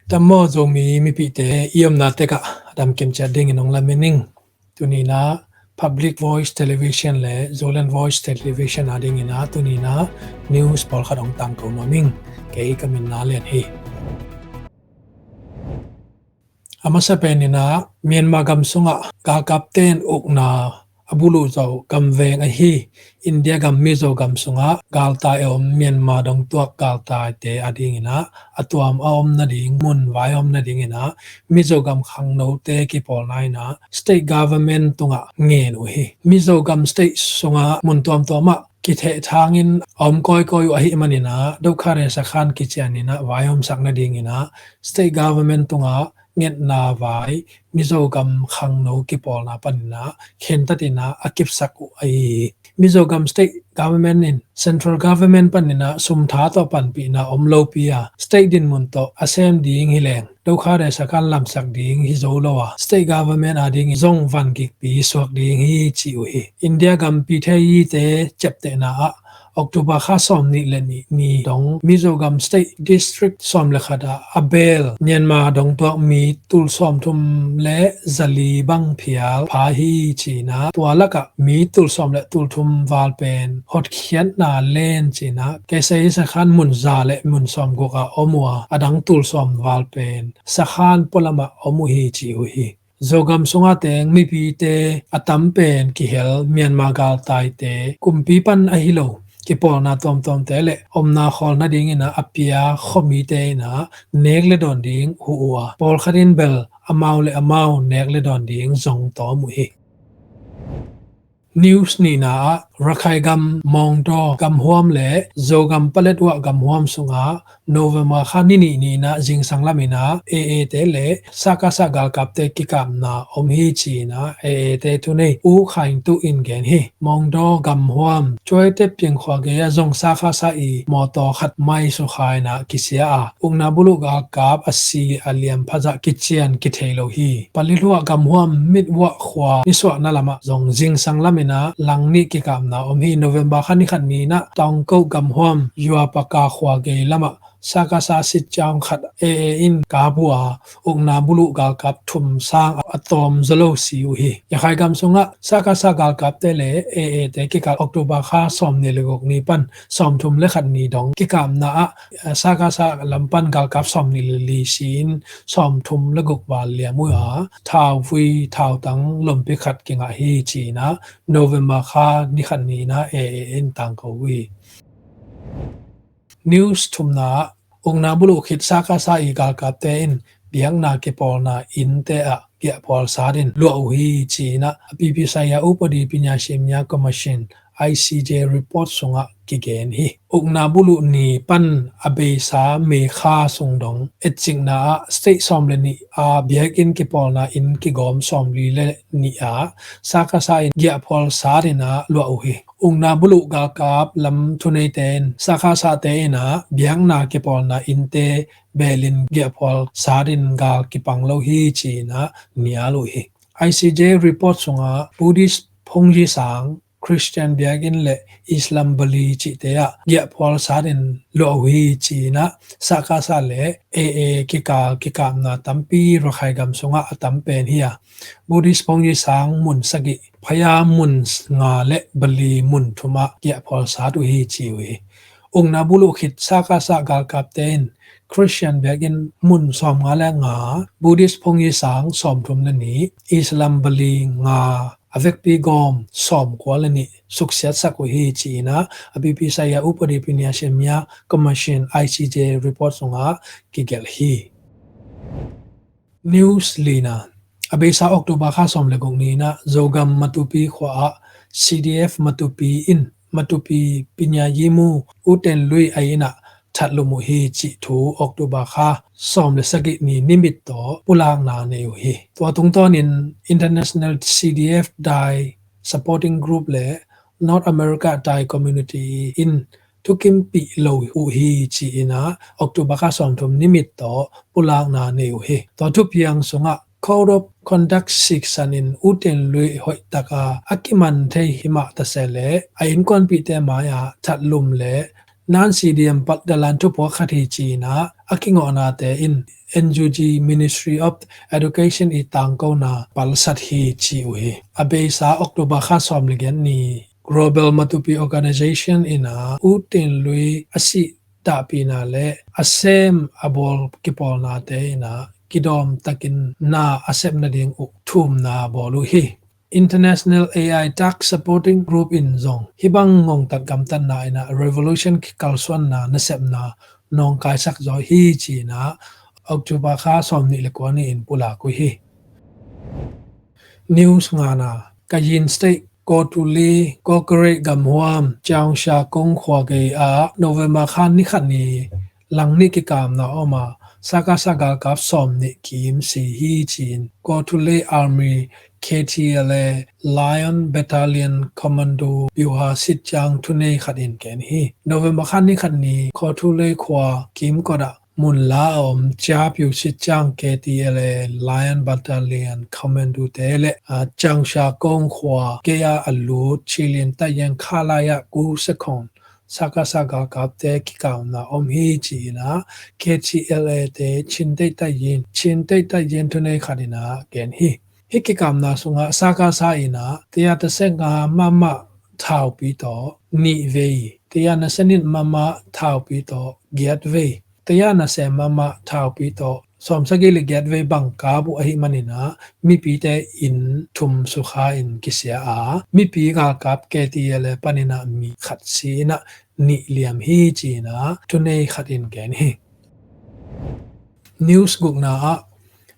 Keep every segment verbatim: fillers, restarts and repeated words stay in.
Tam maw Zomi mipihte, i omna tekah a damkim ciat dingin hong lamen ing. Tuni-in ah Public Voice Television le Zoland Voice Television a dingin ah tuni-in ah news pawlkhat hong tangko nuam ing. Kei ka min Na Lian hi. A masa penin ah Myanmar gam sungah galkapte'n ukna a buluh zawh gamveng ahi India gam Mizo gam sungah galtai a om Myanmar dongtuak galtaite a dingin ah a tuam a om nading mun vai a om nadingin ah Mizo gam khangnote kipawlna in ah state government tungah ngen uh hi. Mizo gam state sungah mun tuamtuam ah kithehthangin a om kawikawi uh ahih manin ah Dokha Resakhan kicianin ah vai a omsak nadingin ah state government tungah ngetna vai Mizo gam khangno kipawlna panin ah khentat in ah a kipsak uh ahi hi. Mizo gam state government in central government panin ah sumtha tawh panpihna om lopi a state dinmun tawh a sem ding hi leng Dokha Resakhan lamsak ding hi zo lo a state government a dingin zong van gikpi suak ding hi ci uh hi. India gam pithei ite ciaptehna ah October kha sawmnih le nih ni dong Mizo gam state district sawm le khat ah a bel Myanmar dongtuak mi tul sawmthum le zali bang phial pha hi ci-in ah tua lakah mi tul sawm le tul thum val pen hotkhiatna len ci-in ah K S A sakhan mun za le mun sawmguk ah om uh a a dang tul sawm val pen sakhan pualamah om uh hi ci uh hi. Zogam sunga teng mipite a tam pen kihel Myanmar galtaite kumpi pan ahi lo kipawlna tuamtuamte le omna khawl nadingin ah a pia khuamite in ah nek le dawn ding huh uh a pawlkhat in bel amau le amau nek le dawn ding zong tawm uh hi. News nihna ah Rakhine gam Mawngdaw gamhuam le Zogam Paletwa gamhuam sungah November kha ni nih ni-in ah zingsang lamin ah A A te le Sakasa galkapte kikapna om hi ci-in ah A A te thunei U Khaing Tu in gen hi. Mawngdaw gamhuam Cuaite Piang khua gei ah zong Sakasa i mawtaw khat mai sukha in ah kisia a ukna buluh galkap a si a liam phazah kician kithei lo hi. Paletwa gamhuam Mitwa khua nisuahna lamah zong zingsang lamin ah lang nih kikapna om hi. November kha ni khat ni-in ah Tawngko gamhuam Yuapaka khua gei lamah Sakasa sitcaung khat A A in kap uh a ukna buluh galkap thum sang a tawm zaw lo si uh hi. Rakhine gam sungah Sakasa galkapte le A A te kikal October kha sawmnih le guk ni pan sawmthum le khat ni dong kikapna ah Sakasa lam pan galkap sawmnih le li si-in sawmthum le guk val liam uh a thauvui thautang lompi khat kingah hi ci-in ah November kha ni khat ni-in ah A A in tangko uh hi. News thumna ah ukna buluh khit Sakasa i galkapte in biakna kipawlna innte ah giahphual sat in luah uh hi ci-in ah a pipi saya upadi pinya simnya commission I C J report sungah kigen hi. Ukna buluh ni pan a beisa May kha sung dong etcikna ah state sawm le nih a biakinn kipawlna inn kigawm sawmli le nih ah Sakasa in giahphual sat in ah luah uh hi. Ukna buluh galkap lam thuneite in Sakasa te in ah biakna kipawlna innte belin giahphual sat in gal kipang lo hi ci-in ah nial uh hi. I C J report sungah Buddhist phungzi sang Christian biakinn le Islam bali cihte ah giahphual sat in luah uh hi ci-in ah Sakasa le A A kikal kikapna tampi Rakhine gam sungah a tam pen hi a Buddhist phungzi sang mun sagih phaya mun nga le bali mun thum ah giahphual sat uh hi ci uh hi. Ukna buluh khit Sakasa galkapte in Christian biakinn mun sawmnga le nga Buddhist phungzi sang sawmthum le nih Islam bali nga a vekpi gawm sawmkua le nih suksiatsak uh hi ci-in ah a pipi saya upadi pinya simnya commission I C J report sungah kigelh hi. News lina a beisa October kha sawm le guk ni-in ah Zogam Matupi khua ah C D F Matupi in Matupi pinya yimu U Ten Lui a inn ah thatlum uh hi cih thu October kha sawm le sagih ni nimit tawh pulakna nei uh hi. Tua tungtawnin International C D F Dai Supporting Group le North America Dai Community in thukimpih lo uh hi ci-in ah October kha sawmthum nimit tawh pulakna nei uh hi. Tua thupiang sungah Code of Conduct siksan in U Ten Lui hoihtaka a kiman thei himah tase le a innkuanpihte mai-ah thatlum le Non-C D M palh dalan thupuak khat hi ci-in ah a kingawhnate in N U G, Ministry of Education i tangkona palsat hi ci uh hi. A beisa October kha sawm le giat ni Global Matupi Organization in ah U Tin Lui a sih dahpihna le a sem a bawl kipawlnate in ah kidawm takin na a sep nading uh thumna bawl uh hi. International A I Tech Supporting Group in zong hih bang ngongtat gamtatna in ah revolution kikalsuanna nasepna nawngkaisak zaw hi ci-in ah October kha sawm nih le kua ni-in pulak uh hi. News ngana, Kayin State, Kawthoolei, Kawkherei gamhuam, Chaungsha Kong khua gei ah November kha ni khat ni lang nih kikamna om a, Sakasa galkap sawm nih kim si hi ci-in Kawthoolei Army, K T L A, Lion Battalion Commando biuha sitcang thunei khat in gen hi. November kha ni khat ni Kawthoolei khua kimkot ah munla a om Ciapiu sitcang K T L A Lion Battalion Commando te le, a, Changsha Kong khua gei ah a lut Chilian Tayen khalai ah ku sekhong Sakasa galkapte kikauna om hi ci-in ah K T L A te Chin State Tayen, Chin State Tayen thunei khat in ah gen hi. Hih kikauna sungah Sakasa in ah taya nasa nga mahmah thaupi tawh nih vei, taya nasa nih mahmah thaupi tawh giat vei, taya nasa mahmah thaupi tawh sawmsagih le giat vei bang kap uh ahih manin ah mipite inn thum sukha in kisia a, mipi galkap K T L A panin ah mi khat si in ah nih liam hi ci-in ah thunei khat in gen hi. News gukna ah,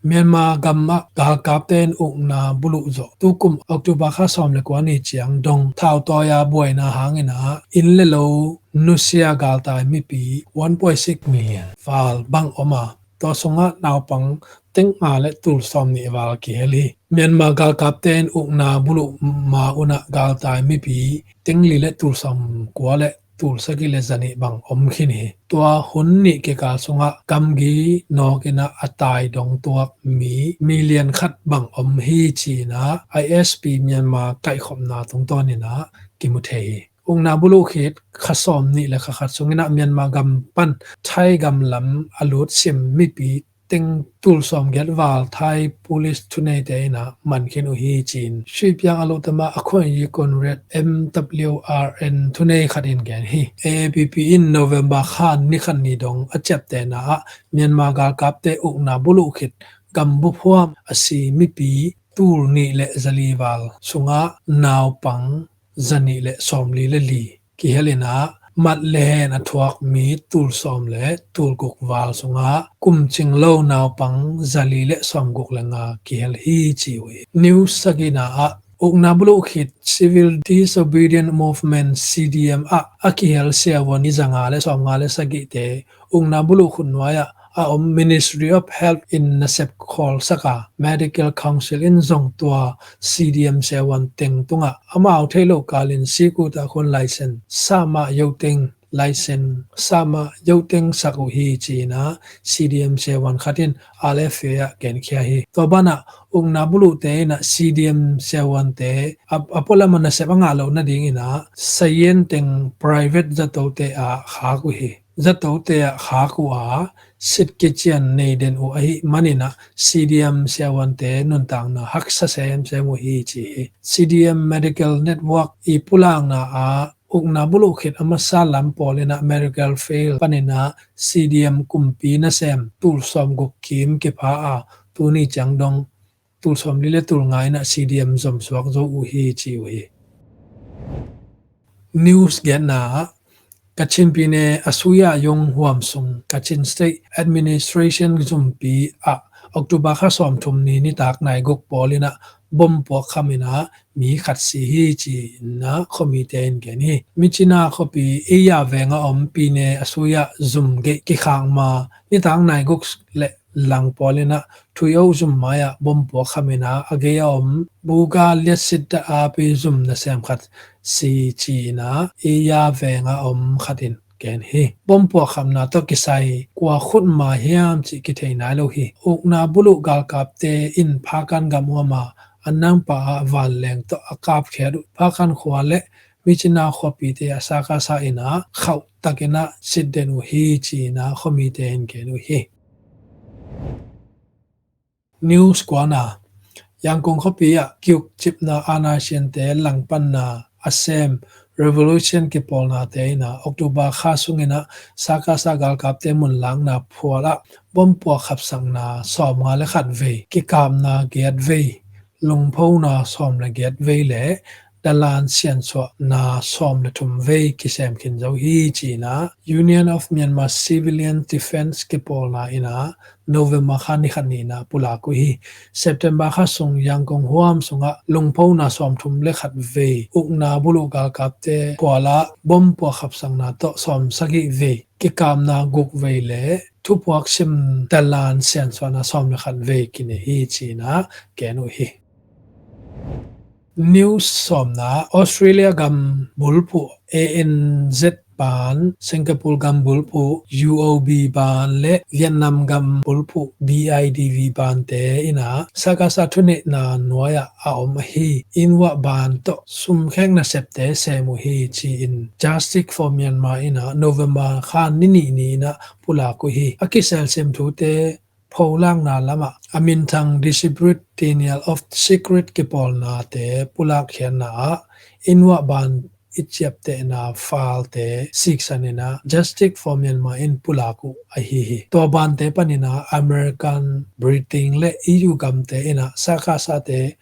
Myanmar gam ah galkapte in ukna buluh zawh. Tukum October kha sawm le kua ni ciang dong thautawi a buaina hangin ah inn le lo nusia galtai mipi one point six million val bang om a, tua sungah naupang teng nga le tul sawm nih val kihel hi. Myanmar galkapte in ukna buluh ma un ah galtai mipi teng li le tul sawm kua le tul sagih le zanih bang om khin hi. Tua hun nih kikal sungah gamgi nawk in ah a tai dong tuak mi million khat bang om hi ci-in ah I S P Myanmar kaihkhopna tungtawn in ah kimu thei hi. Ukna buluh khit kha sawm nih le kha khat sungin ah Myanmar gam pan Thai gam lam a lut sim mipi teng tul sawm giat val Thai police thuneite in ah man khin uh hi ci-in Swipiang a luhtam ah a khuanyi Conrad M W R N thunei khat in gen hi. A A P P in November kha ni khat ni dong a ciaptehna ah Myanmar galkapte ukna buluh khit gam buphuam a si mipi tul nih le zali val sungah naupang zanih le sawmli le li kihel in ah mat le hen a thuak mi tul sawm le tul guk val sungah kum cing lo naupang zali le sawmguk le nga kihel hi ci uh hi. News sagihna ah, ukna buluh khit Civil Disobedience Movement, C D M ah a kihel siavuan i zanga le sawmnga le sagihte ukna buluh khut nuai ah a om Ministry of Health in nasep khawlsak a, Medical Council in zong tua C D M siavuan teng tungah amau theih loh kalin sikut ah khun license sahmah yoteng license sahmah yoteng sak uh hi ci-in ah C D M siavuan khat in R F A ah genkhia hi. Tua banah ukna buluhte in ah C D M siavuante a, a pualam a nasep a ngah loh nadingin ah sayen teng private zatote ah khak uh hi. Zatote ah khak uh a, sit kician nei den uh ahih manin ah C D M siavuante nuntakna haksa semsem uh hi ci hi. C D M Medical Network i pulakna ah ukna buluh khit a masa lam pawl in ah medical field panin ah C D M kumpi nasem tul sawmguk kim kipha a, tuni ciang dong tul sawmli le tul nga in ah C D M zomsuak zo uh hi ci uh hi. News giatna ah, Kachin pine a suya yong huam sung Kachin State Administration zumpi ah October kha sawmthum ni nitak nai guk pawl in ah bom puak kham in ah mi khat si hi ci-in ah khuamite in gen hi. Myitkyina khuapi Iya veng a om pine a suya zum geih kikhak ma nitak nai guk le lang pawl in ah Thuyo zum mai ah bom puak kham in ah a gei a om Buga Liatsitta api zum nasem khat si ci-in ah Iya veng a om khat in gen hi. Bom puak khamna tawh kisai kua khut ma hiam cih kithei nai lo hi. Ukna buluh galkapte in Phakan gam huam a, a nangpa ah vanleng tawh a kapkhiat uh Phakan khua le Myitkyina khuapite ah sakasa in ah khauhtakin ah sitden uh hi ci-in ah khuamite in gen uh hi. News kuana, Yangon khuapi ah kiukcipna aana siante langpanna a sem revolution kipawlnate in ah October kha sungin ah sakasa galkapte munlakna phual ah bomb puak khapsakna sawmnga le khat vei, kikapna giat vei, lungphona sawm le giat vei le dalan siansuahna sawm le thum vei kisem khin zo hi ci-in ah Union of Myanmar Civilian Defence kipawlna in ah November kha ni khat ni-in ah pulak uh hi. September kha sung Yangon huam sungah lungphona sawmthum le khat vei, ukna buluh galkapte phual ah bomb puak khapsakna tawh sawmsagih vei, kikapna guk vei le thupuak sim dalan siansuahna sawm le khat vei kinei hi ci-in ah gen uh hi. News sawmna, Australia gam bulphuh A N Z ban, Singapore gam bulphuh U O B ban le Vietnam gam bulphuh B I D V bante in ah sakasa thuneihna nuai-ah a om ahi Inwah ban tawh sumkhek nasepte sem uh hi ci-in Justice for Myanmar in ah November kha ni nih ni-in ah pulak uh hi. A kiselsim thute pholakna lamah a minthang Disparate Denial of Secret kipawlnate pulak khiatna ah Inwah ban i ciaptehna filelte siksan in ah Justice for Myanmar in pulak uh ahi hi. Tua bante panin ah American, Britain le E U gamte in ah sakasate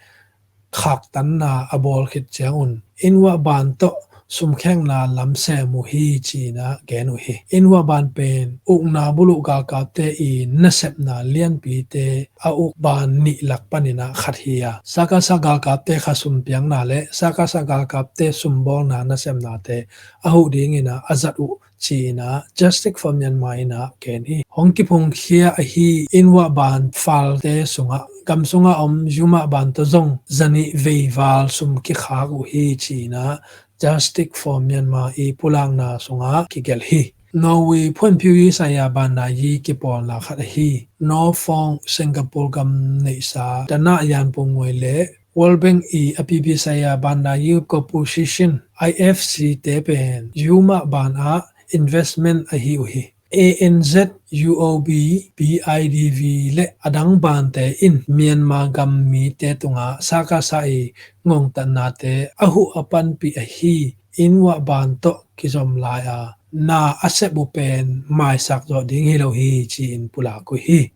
khaktanna a bawl khit ciangun Inwah ban tawh sumkhekna lam sem uh hi ci-in ah gen uh hi. Inwah ban pen ukna buluh galkapte i nasepna lianpite a uk ban nih lak panin ah khat hi a, sakasa galkapte khasum piakna le sakasa galkapte sumbawlna nasepnate a huh dingin ah a zat uh ci-in ah Justice for Myanmar in ah gen hi. Hong kiphungkhia ahi Inwah ban filelte sungah gam sungah om Yuma ban tawh zong zanih veival sum kikhak uh hi ci-in ah Justice for Myanmar i pulakna sungah kigelh hi. Norway phuanphiuyi saya bandayi kipawlna khat ahi Norfolk Singapore gam neihsa Tanah Yan Pungway le World Bank i a pipi saya bandayi composition I F C te pen Yuma ban ah investment ahi uh hi. A N Z, U O B, B I D V le a dang bante in Myanmar gam mite tungah sakasa i ngongtatnate a huh a panpih ahi Inwah ban tawh kizom lai a, na a sep uh pen maisak zawh ding hi lo hi ci-in pulak uh hi.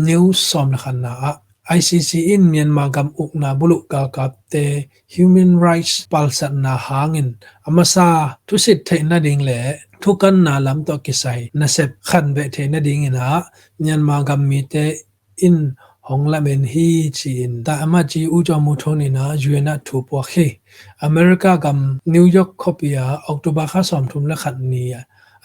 News sawm le khatna ah I C C in Myanmar gam ukna buluh galkapte human rights palsatna hangin a masa thusit theih nading le thukanna lam tawh kisai nasep khanbeh theih nadingin ah Myanmar gam mite in hong lamen hi ci-in Tamaci U Kyaw Moe Tun in ah U N ah thu puak hi. America gam New York khuapi ah October kha sawmthum le khat ni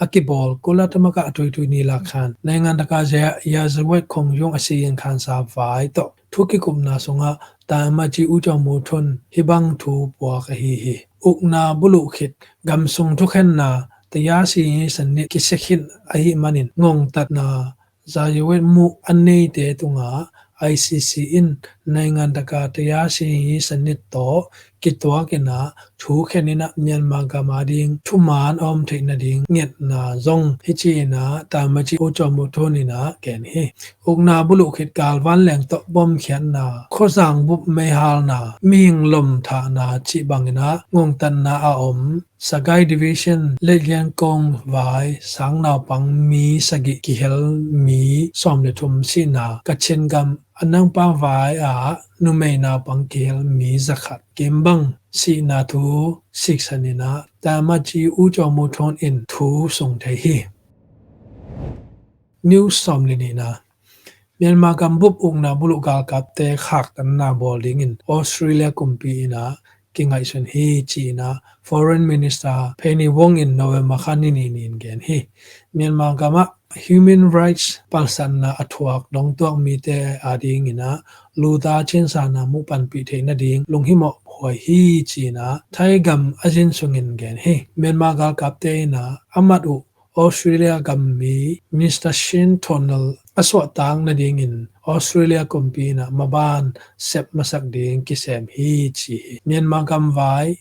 a kibawl Kula Tamaka a tuitui ni lak khan naingan taka Yazawet Khongyung a si in khansa vai tawh thu kikupna sungah Tamaci U Kyaw Moe Tun hih bang thu puak ahi hi. Ukna buluh khit gam sung thukhenna tayasi sanit kisia khit ahih manin ngongtatna Yazawet muh a neite tungah I C C in naingan taka tayasi sanit tawh kituak in ah thukhen in ah Myanmar gam ading thuman a om theih nading ngetna zong hi ci-in ah Tamaci U Kyaw Moe Tun in ah gen hi. Ukna buluh khit galvan leng tawh bomkhiatna, khuazang bup meihalna, mihing lom thahna cih bangin ah ngongtatna a om Sagaing Division Leiliankong vai sang naupang mi sagih kihel mi sawm le thum sihna, Kachin gam Anangpang vai ah numei naupang kihel mi zakhat kimbang sihna thu siksan in ah Tamaci U Kyaw Moe Tun in thu sung thei hi. News sawm le nihna. Myanmar gambup ukna buluh galkapte khaktanna bawl dingin Australia kumpi in ah kingaihsun hi ci-in ah Foreign Minister Penny Wong in November kha ni nih ni-in gen hi. Myanmar gamah human rights palsatna a thuak dongtuak mite adingin ah luta cinsana muh panpih theih nading lunghimawh huai hi ci-in ah Thai gam a zin sungin gen hi. Myanmar galkapte in ah a mat uh Australia gammi Minister Shin Tonnell a suahtak nadingin Australia kumpi in ah maban sep masak ding kisem hi ci hi. Myanmar gamvai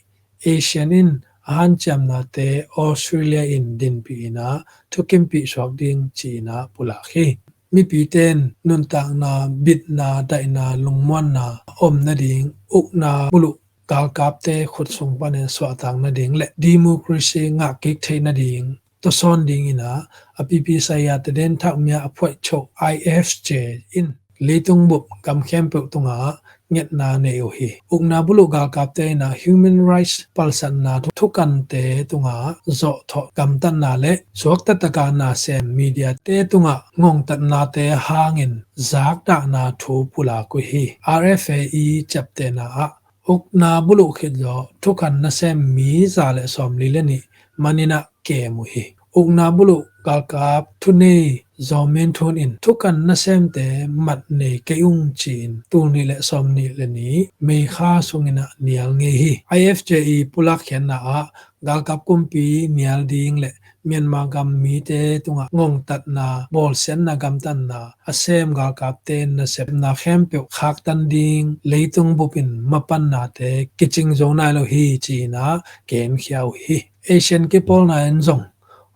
ASEAN in a hanciamnate Australia in dinpih in ah thukimpih suak ding ci-in ah pulak hi. Mipite in nuntakna bitna daihna lungmuanna om nading, ukna buluh galkapte khut sung panin suahtak nading le democracy ngahkik theih nading tawsawn dingin ah a pipi saya tadinthak mi a phuaihchoh IFJ in leitung bup gam khempeuh tungah ngetna nei uh hi. Ukna buluh galkapte in ah human rights palsatna thukante tungah zawhthawh gamtatna le suakta taka nasem mediate tungah ngongtatnate hangin zakdahna thu pulak uh hi. RFA i ciaptehna ah ukna buluh khit zawh thukhan nasem mi za le sawmli le nih manin ah kem uh hi. Ukna buluh galkap thunei Zaw Min Thun in thukhan nasemte mat nei kei ung ci-in tul nih le sawmnih le nih May kha sungin ah nial ngei hi. IFJ i pulakkhiatna ah galkap kumpi nial ding le Myanmar gam mite tungah ngongtatna, bawlsiatna, gamtatna a sem galkapte in nasepna khempeuh khaktan ding leitung bupin mapannate kicing zo nai lo hi ci-in ah genkhia uh hi. ASEAN kipawlna in zong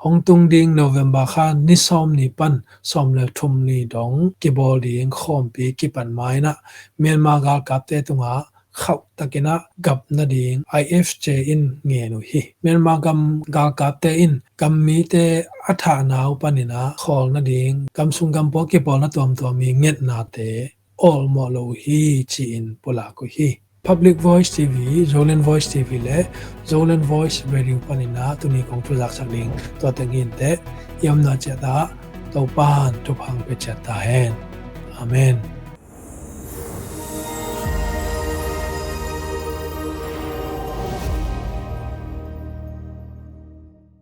hong tung ding November kha ni sawmnih pan sawm le thum ni dong kibawl ding khawmpi kipan ma-in ah Myanmar galkapte tungah khauhtakin ah gap nading IFJ in ngen uh hi. Myanmar gam galkapte in gam mite a thahna uh panin ah khawl nading gam sung gam pua kipawlna tuamtuam i ngetnate awlmawh lo uh hi ci-in pulak uh hi. Public Voice TV, Zoland Voice TV le Zoland Voice Radio panin ah tuni kong thuzaksak ding tua teng hi inteh. I omna ciat ah Topa'n thupha hong pia ciat ta hen. Amen.